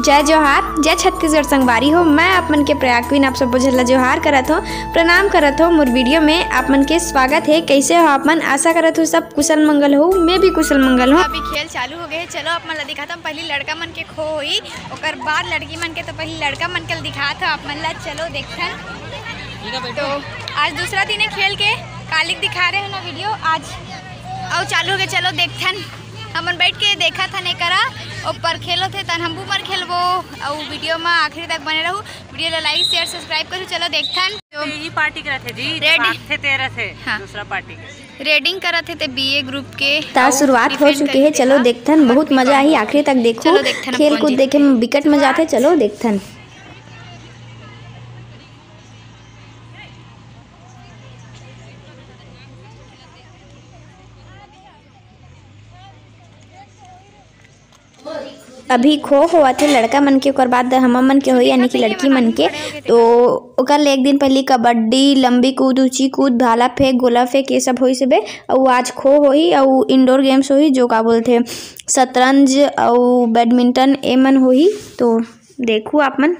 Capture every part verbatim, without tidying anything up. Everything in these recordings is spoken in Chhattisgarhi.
जय जोहार, जय छत्तीसगढ़ संगवारी हो। मैं आप मन के प्रयाग queen आप सबो झन ला जोहार करत हो, प्रणाम करत हो। मोर video में आप मन के स्वागत है। कैसे हो आप मन? आशा करत हो सब कुशल मंगल हो, मैं भी कुशल मंगल हूँ। अभी खेल चालू हो गए है। चलो आप मन ला दिखाता हूँ। पहली लड़का मन के खो होई, ओकर बाद लड़की मन के। तो पहली लड़का मन के दिखात हो आप मन ला। चलो देखथन। तो आज दूसरा दिन है खेल के, कालिक दिखा रहे हैं ना video आज। अउ चालू हो गए, चलो देखथन। हमन बैठ के देखत हन एकरा, ऊपर खेलत हे, तन हम बूमर खेलबो। अउ video में आखिरी तक बने रहू, video ला like, share, subscribe करू। चलो देखथन। तो यही पार्टी करत हे जी, red। भागथे तेरह से हाँ। दूसरा पार्टी के। Raiding करत हे ते B A group के। ता अउ शुरुआत हो defend चुके हे। करके चलो देखा। देखथन, बहुत मजा आही, आखिरी तक देखो। चलो देखथन, खेल कूद देखे में बिकट मजा आथे। चलो देखथन। अभी खो होवत हे लड़का मन के, ओकर बाद हमर मन के होई, यानी कि लड़की मन के। तो ओकर ले एक दिन पहिली कबड्डी, लंबी कूद, ऊंची कूद, भाला फेंक, गोला फेंक, ये सब होई सबे। अउ आज खो होई, अउ indoor games होई, जो का बोलथे शतरंज अउ badminton, ए मन होई। तो देखू आप मन।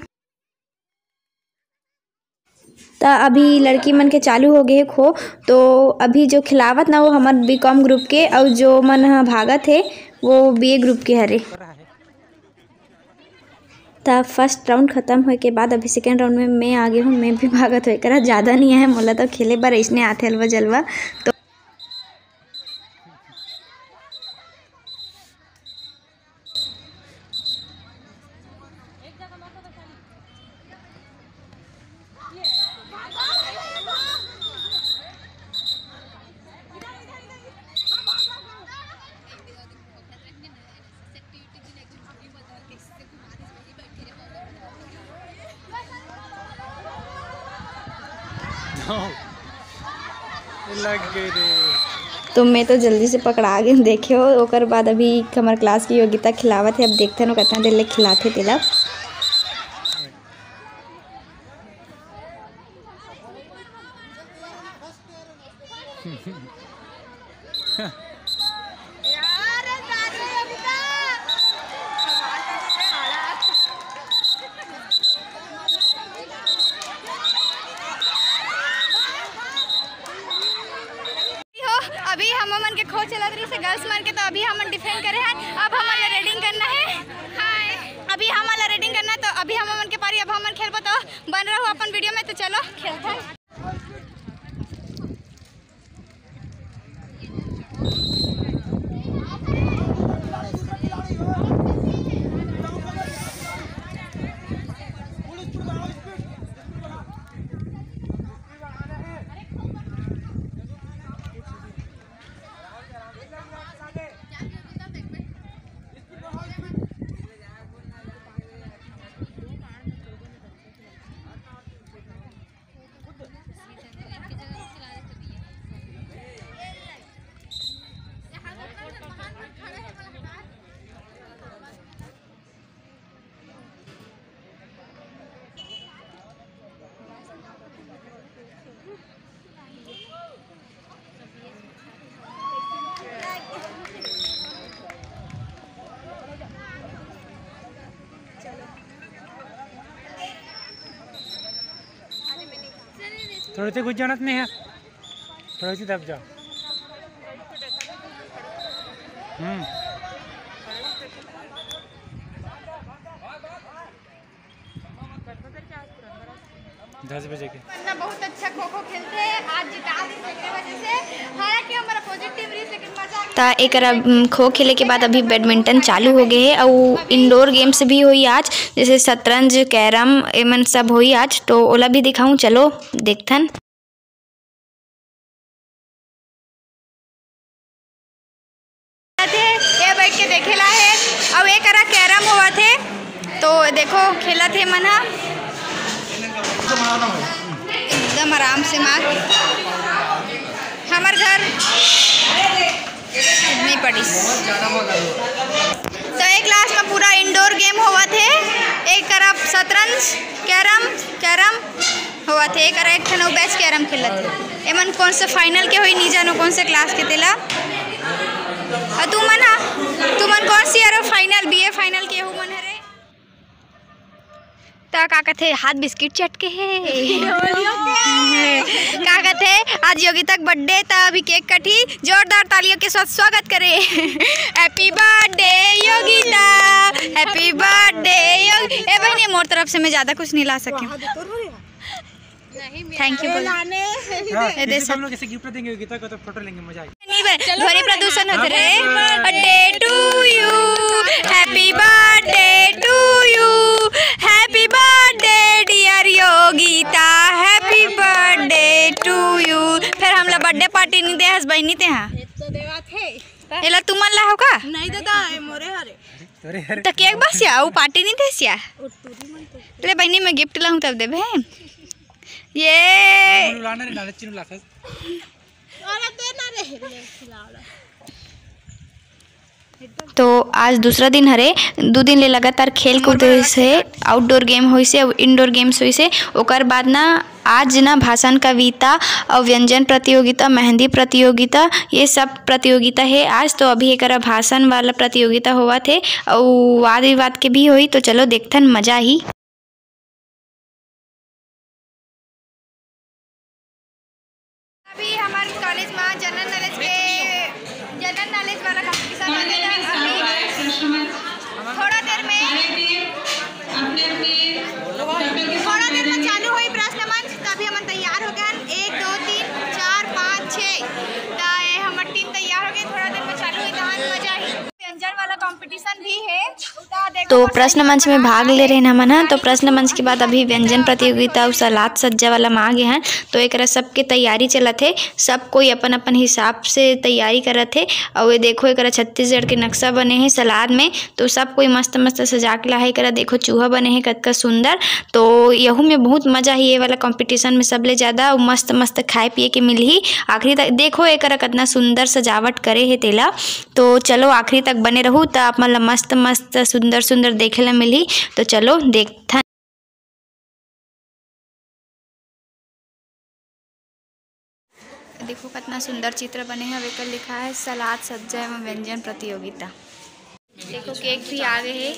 त अभी लड़की मन के चालू हो गए हे खो। तो अभी जो खिलावत ना, वो हमर B com group के, अउ जो मन ह भागत हे, वो B A group के हरे। त first round खत्म होए के बाद अभी second round में मैं आ गए हूँ। मैं भी भागत होए करा, ज़्यादा नहीं आए मोला, तो खेले बर अइसने आथे अलवा जलवा। तो लग गए रे। तो मैं तो जल्दी से पकड़ा गए, देखे हो। ओकर बाद अभी हमर class की योगिता खिलावत हे, अब देखते हैं कतना देर ले खिलाते तेला। हो, अभी हम मन के खो चलत रही से girls मन के, तो अभी हमन defend करे हैं। अब हमन ला raiding करना है। हाय। अभी हमन ला raiding करना है, तो अभी हम मन के पारी, अब हमन खेलबो, तो बन रहू अपन video में। तो चलो खेलते हैं। थोड़े से कुछ जानत नहीं है, थोड़े से दब जाओ। हम्म। दस बजे के। पन्ना बहुत अच्छा खो खो खेलते हैं, आज जिता दी तेकरे वजह से। हालांकि हमारा positive रही, लेकिन मजा आ गया। ता एकरा, उम, खो खेले के बाद अभी badminton चालू हो गए है, अउ indoor games भी होई आज, जैसे शतरंज, carrom, एमन सब होई आज, तो ओला भी दिखाऊं, चलो देखथन। ये बैठ के देखे ला है। अब एक करा carrom होवत है, तो देखो खेलत है मन हा। एकदम आराम से मार। हमर घर नहीं पड़ीस। तो एक class में पूरा indoor game होवत है, एक तरफ शतरंज, carrom, carrom होवत है, एक, एक ठन अउ batch carrom खेलत है। एमन कौन से final के होई, नहीं जानो कौन से class के तेला। अउ तुमन हा, तुमन कौन से year final, B A final के हो मन हरे? त का कथे, हाथ बिस्किट चटके हे। का कथे, आज योगिता के birthday, त अभी cake कटही। जोरदार तालियों के साथ स्वागत करे। Happy birthday Yogita, happy birthday योग-, ए बहनी, मोर तरफ से मैं ज्यादा कुछ नहीं ला सके। Thank you बोल। हाँ, ए, दे इसी को हम लोग ऐसे gift देंगे योगिता को, तो photo लेंगे, मजा आएगा। नहीं बे, ध्वनि प्रदूषण होत रे। Birthday to you, happy birthday to you, happy birthday dear Yogita, happy birthday to you। फिर हमला birthday party नहीं दे हस बहिनी ते हाँ। तो देवा थे। एला तुमन ला हो का? नहीं दादा, ए मोरे हरे। अरे, अरे। त cake बस या, वो party नहीं दे सिया। ले बहिनी, मैं gift लाऊं तब देबे। ये लाना रे, नाले चिन्ह लाखस। अरे, दे ना रे, ले खिलाओ ला। तो आज दूसरा दिन हरे, दू दिन ले लगातार खेल कूद होइस हे, outdoor game होइस हे, indoor games होइस हे। ओकर बाद ना आज ना भाषण कविता और व्यंजन प्रतियोगिता, मेहंदी प्रतियोगिता, ये सब प्रतियोगिता हे आज। तो अभी एकरा भाषण वाला प्रतियोगिता होवत हे और वाद विवाद के भी होई। तो चलो देखथन, मजा आही। अभी हमर college में general knowledge के, general knowledge वाला competition होने जा रहा है। अभी थोड़ा देर में, थोड़ा देर में चालू होई प्रश्न मंच। त अभी हमन तैयार हो गए हैं, एक, दो, तीन, चार, पाँच, छः। त ये हमर team तैयार हो गई, थोड़ा देर में चालू होई, त मजा आही। व्यंजन वाला competition भी है। तो प्रश्न मंच में भाग ले रहे हैं हमन ह। तो प्रश्न मंच के बाद अभी व्यंजन प्रतियोगिता अउ सलाद सज्जा वाला में आ गए हैं। तो एकरा सबके तैयारी चलत हे, सब कोई अपन अपन हिसाब से तैयारी करत हे। अउ ये देखो, एकरा छत्तीसगढ़ के नक्शा बने हे सलाद में। तो सब कोई मस्त मस्त सजा के लाहे। एकरा देखो, चूहा बने हे कतका सुंदर। तो यहू में बहुत मजा ही ये वाला competition में, सबले ज्यादा अउ मस्त मस्त खाए पिए के मिलही। आखिरी तक देखो, एकरा कतना सुंदर सजावट करे हे तेला। तो चलो आखिरी तक बने रहू, त आप मन ला मस्त मस्त सुंदर सुंदर देखे ला मिलही। तो चलो देखथन। देखो कितना सुंदर चित्र बने हवे, एकर लिखा है सलाद सज्जा एवं व्यंजन प्रतियोगिता। देखो cake भी आ गए हे।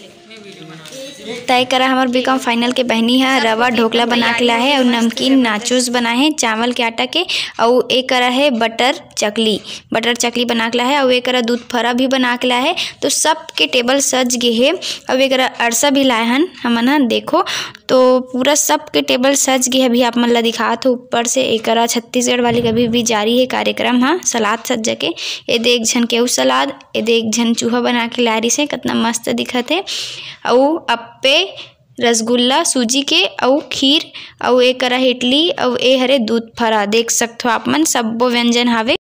तय करा हमर बीकॉम final के बहिनी ह रवा ढोकला बना के लाहे अउ नमकीन नाचोस बनाए हे चावल के आटा के, अउ ए करा हे butter चकली, butter चकली बना के लाहे, अउ ए करा दूध फरा भी बना के लाहे। तो सबके table सज गे हे, अउ ए करा अरसा भी लाए हन हमन ह। देखो, तो पूरा सबके table सज गे हे। अभी आप मन ला दिखात हो ऊपर से, ए करा छत्तीसगढ़ वाली के अभी भी जारी हे कार्यक्रम ह, सलाद सज्जा के। ए दे एक झन के अउ सलाद, ए दे एक झन चूहा बना के लाए रिहिस हे, कतना मस्त दिखत हे। अउ अप्पे, रसगुल्ला, सूजी के अउ खीर, अउ ए करा इडली, अउ ए हरे दूध फरा। देख सकथो आप मन, सब्बो व्यंजन हावे।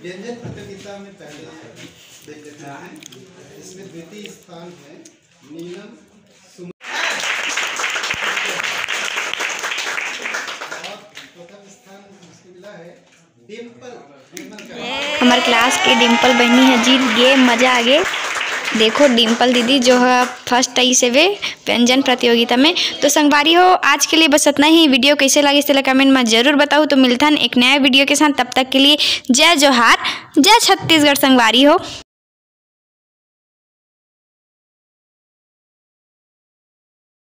व्यंजन प्रतियोगिता में पहले देख लेते हैं, इसमें द्वितीय स्थान है नीलम सुमन। और प्रथम स्थान उसको मिला है डिम्पल। हमर class के डिम्पल बहिनी ह जीत गे, मजा आ गे। देखो डिम्पल दीदी जो ह first आइस हवे व्यंजन प्रतियोगिता में। तो संगवारी हो, आज के लिए बस इतना ही। Video कैसे लागिस तेला comment में जरूर बताओ। तो मिलथन एक नया video के साथ, तब तक के लिए जय जोहार, जय छत्तीसगढ़ संगवारी हो।